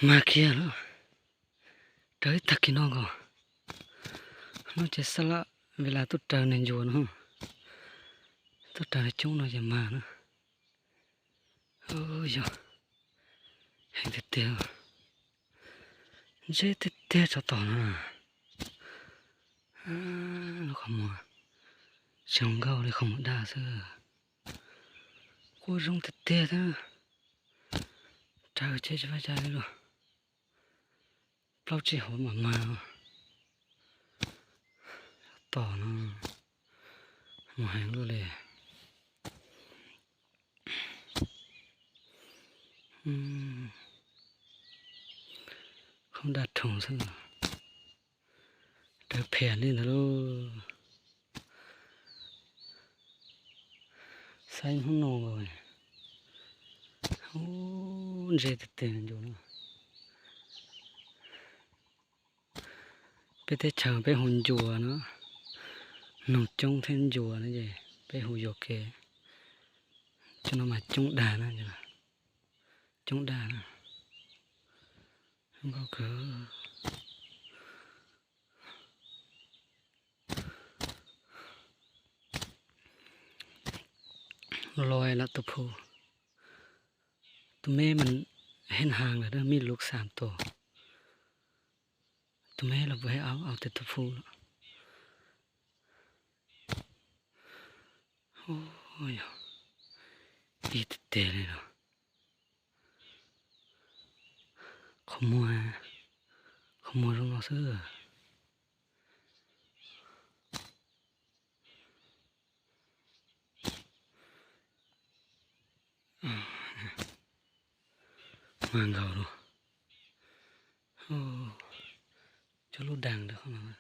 Mag kiag lawm. Raws ib tag kis no nkaus. Hnub ces xab laj Vila tuaj raws niag ncuav no. Tuaj raws niag coob no ces mag na. Yog, heev tiag tiag. Ntse tiag tiag tsov tom no. Lub qhov muag tsis zoo nkauj li qhov muag daj xwb. Quaj zoo tiag tiag thiab. Raws ces tsis vaj tsis li lawm. Plaub tsib hauv mam mag. Tom no mus heev luaj li. Qhov daj rhoom xwb. Raws phiam li ntawd lauj. Saib hnub no, ub, ntse tiag tiag ncuav no. Peb teb chaws peb hu ncuav no, noog coob thiab ncuav no ces peb hu yuam kev. Cov no mas coob dag na, coob dag na. Zoo nkauj kawg. Los lam tus phu, tus me mas hej haas lawm, mij lub xam tus, tus me los puas hej au, au tes tus phu lawm. Yog, ib teg teg li los. Qhov muag, qhov muag zoo no xwb. Mag nkaus lawm. Cov lub daag ntawd qhov no.